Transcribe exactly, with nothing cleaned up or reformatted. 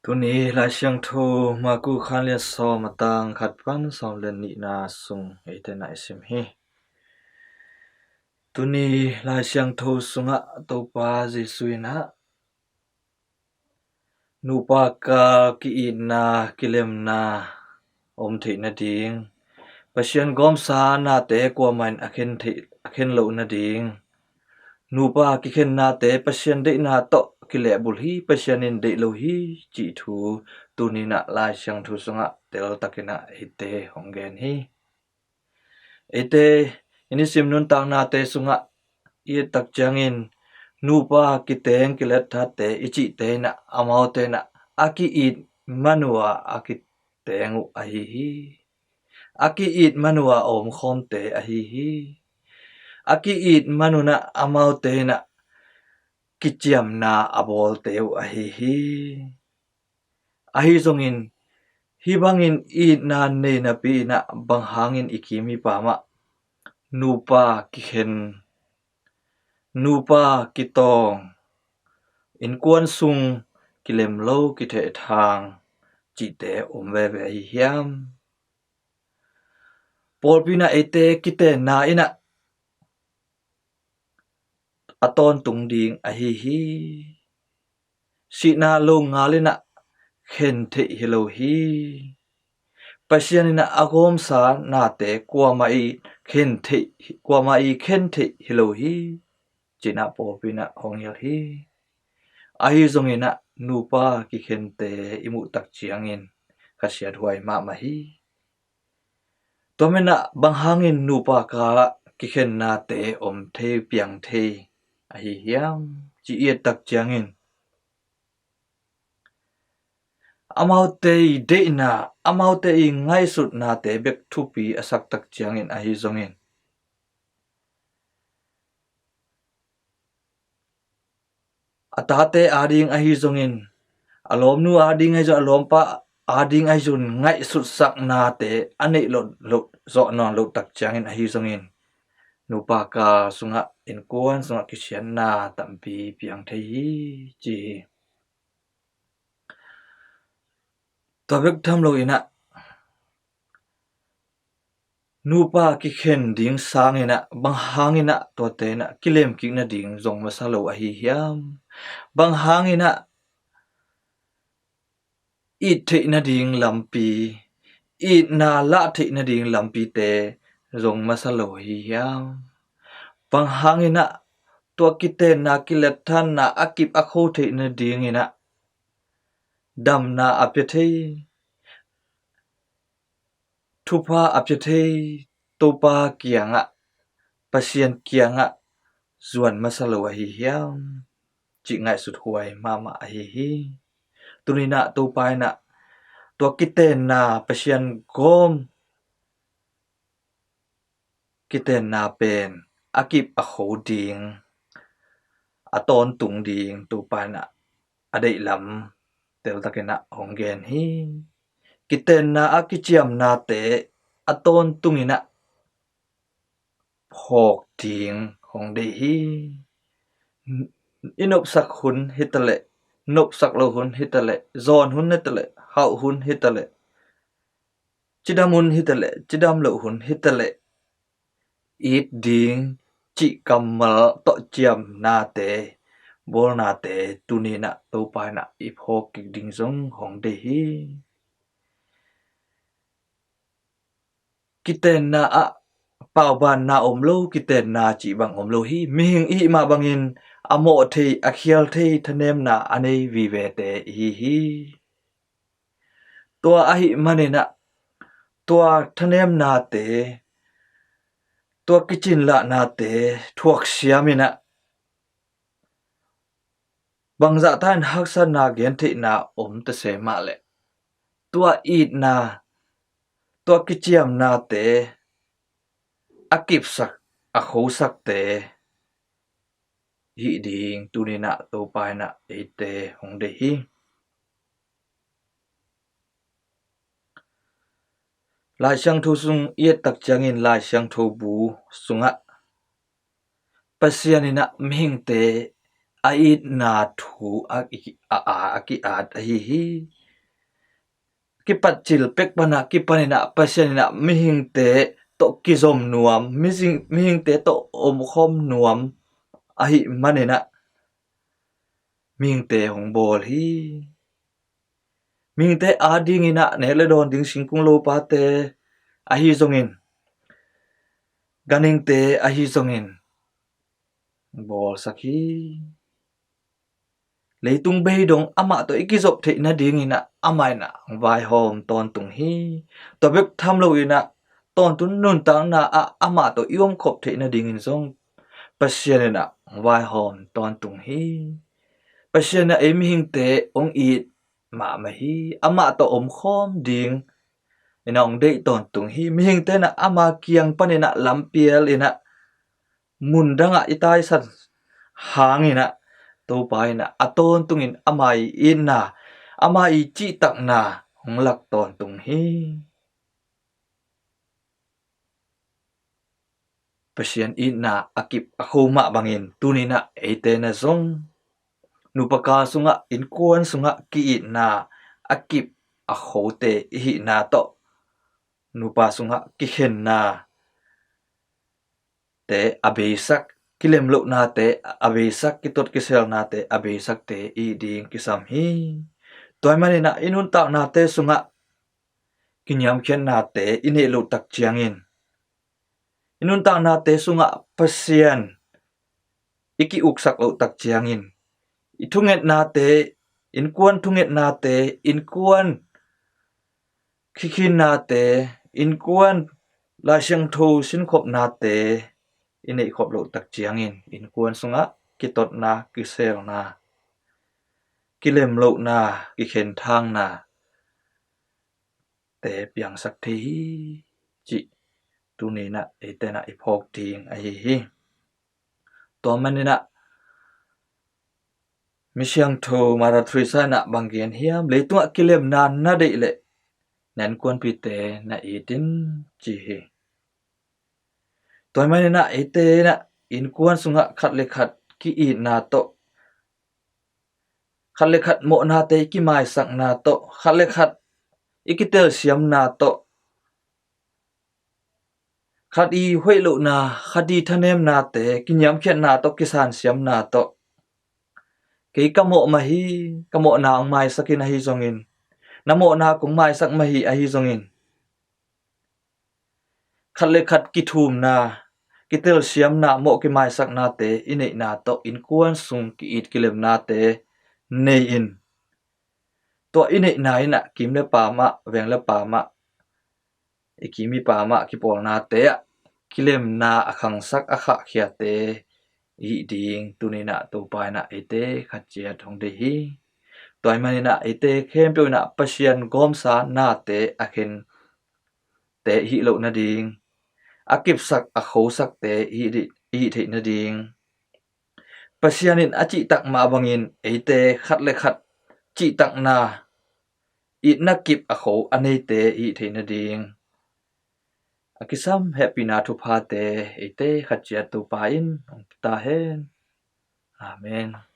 Tuni Lai Siangtho Maku khan lian sawm a tang khat pan sawm le nihna sung eite na i sim hi. Tuni Lai Siangtho sungah Topa Jesuh in ah nupa kal ki-itna, kilemna om theih nading, Pasian gawmsa nate kuamah in a khen theih, a khen loh nading, nupa kikhennate Pasian deihna tawh kilehbulh hi, Pasian in deih lo hi, cih thu tuni-in ah Lai Siangtho sungah teltakin ah eite hong gen hi. Eite i nisim nuntaknate sungah i et tak ciangin nupa kiteng kiletthate i cihte in ah amaute in ah a ki-it man uh a a kiteng uh ahi hi. A ki-it man uh a a omkhawmte ahi hi. A ki-it man un ah amaute in ah kiciamna a bawlte uh ahi hi. Ahi zongin hih bangin itna nei napi in ah bang hangin i kim i pam ah nupa kikhen, nupa kitawng, innkuan sung kilem lo, kithehthang cihte om veve ahi hiam? Pawlpi in ah eite kitenna in ah a tawntung ding ahi hi. Sihna lo ngal in ah khen theih hi lo hi. Pasian in ah a gawmsa nate kuamah i khen theih, kuamah i khen theih hi lo hi, ci-in ah pawlpi in ah hong hilh hi. Ahi zongin ah nupa kikhente i muh tak ciangin kha siathuai mahmah hi. Tua manin ah bang hangin nupa kal ah kikhennate om thei, piang thei ahi hiam, ci i et tak ciangin amaute i deihna, amaute i ngaihsutnate bek thupi a sak tak ciangin ahi zongin, a tate ading ahi zongin, a lawmnu ading ahi zongin, a lawmpa ading ahi zongin ngaihsutsaknate a neih loh, loh zawh nawn loh tak ciangin ahi zongin nupa kal sungah, innkuan sungah kisiatna tampi piang thei hi, ci hi. Tua bek tham lo in ah nupa kikhen ding sangin ah bang hangin ah tuate in ah kilem kik nading zong masa lo ahi hiam? Bang hangin ah it theih nading lampi, itna lah theih nading lampite zong masa lo ahi hiam? Bang hangin ah tua kitenna, kiletthanna a kip a kho theih nadingin ah damna a pia thei, thupha a pia thei Topa kiangah, Pasian kiangah zuan masa lo ahi hiam, cih ngaihsut huai mahmah ahi hi. Tuni-in ah Topa in ah tua kitenna, Pasian gawm kitenna pen a kip a kho ding, a tawntung ding Topa in ah a deih lam teltakin ah hong gen hi. Kitenna ah kiciamnate a tawntung in ah phawk ding hong deih hi. I nopsak hun hi taleh, nopsak lo hun hi taleh, zawn hun hi taleh, hauh hun hi taleh, cidam hun hi taleh, cidam loh hun hi taleh, it ding cih kammal tawh ciamnate, bawlnate tuni-in ah Topa in ah i phawk kik ding zong hong deih hi. Kitenna ah paubanna om lo, kitenna cih bang om lo hi. Mihing i hih mah bangin a mawh thei, a khial thei thanemna a nei vivete i hi hi. Tua ahih manin ah tua thanemnate, tua kicinlahnate thuaksiam in ah bangzah ta in haksatna, gentheihna om ta se mah leh, tua itna, tua kiciamnate a kipsak, a khosakte hih ding tuni-in ah Topa in ah eite hong deih hi. Lai Siangtho sung i et tak ciangin Lai Siangtho bu sungah Pasian in ah mihingte a itna thu a, a, a, a ki-at ahi hi. Kipatcil pek panah kipaninah Pasian inah mihingte tawh kizom nuam, mihing, mihingte tawh omkhawm nuam ahih maninah mihingte hong bawl hi. Mihingte adinginah nek le dawn ding singkung lopate ahi zongin, ganhingte ahi zongin bawlsak hi. Leitung bei dong amah tawh i kizop theih nadinginah amah inah vaihawm tawntung hi. Tua bek tham loinah tawntung nuntakna ah amah tawh i omkhop theih nadingin zong Pasian inah vaihawm tawntung hi. Pasian inah ei mihingte hong it mahmah hi. Amah tawh omkhawm ding inah hong deih tawntung hi. Mihingte inah ama kiang paninah lampial inah mundangah i taisan hanginah Topa inah a tawntungin ama i itna, ama i cihtakna hong lak tawntung hi. Pasian itna a kip a kho mah bangin tuninah eite na zong nupa ka sungah, innkuan sungah ki-itna a kip a khote ihihna tawh nupa sungah kikhenna te a beisak, kilemlohnate a beisak, kitot kiselnate a beisakte i ding kisam hi. Tua hi maninah i nuntaknate sungah kiniamkhiatnate i neih loh tak ciangin, i nuntaknate sungah Pasian i ki-uksak loh tak ciangin, i thungetnate, innkuan thungetnate, innkuan khikhinnate, innkuan Lai Siangtho sinkhopnate i neihkhop loh tak ciangin innkuan sungah kitotna, kiselna, kilemlohna, kikhenthangna te piangsak thei hi cih tuninah eite inah i phawk ding ahi hi. Tua maninah Misiangtho Mother Teresa inah bang gen hiam, leitungah kilemna na deih leh na innkuanpihte na it in ci hi. Tua hi maninah eite inah innkuan sungah khat le khat ki-itna tawh, khat le khat mawhnate i kimaisakna tawh, khat le khat i kitelsiamna tawh, khat i hoih lohna, khat i thanemnate, kiniamkhiatna tawh, kisansiamna tawh, kei ka mawh mah hi, ka mawhna hong maisak in ahi zongin, na mawhna kong maisak mah hi ahi zongin, khat le khat kithumna, kitelsiamna, mawh kimaisaknate i neihna tawh innkuan sung ki-it kilemnate nei in, tua i neihna inah kim le pam ah, veng le pam ah, i kim i pam ah kipawlnate ah kilemna a khangsak, a khahkhiate i hih ding tuninah Topa inah eite khat ciat hong deih hi. Tua hi maninah eite khempeuh inah Pasian gawmsa nate a khente i hih loh nading, a kipsak a khosakte i hih di-, i hih theih nading, Pasian in a cihtak mah bangin eite khat le khat cihtakna, itna kip a kho a neite i hih theih nading a kisam hehpihna thuphate eite khat ciat Topa in hong pia ta hen. Amen.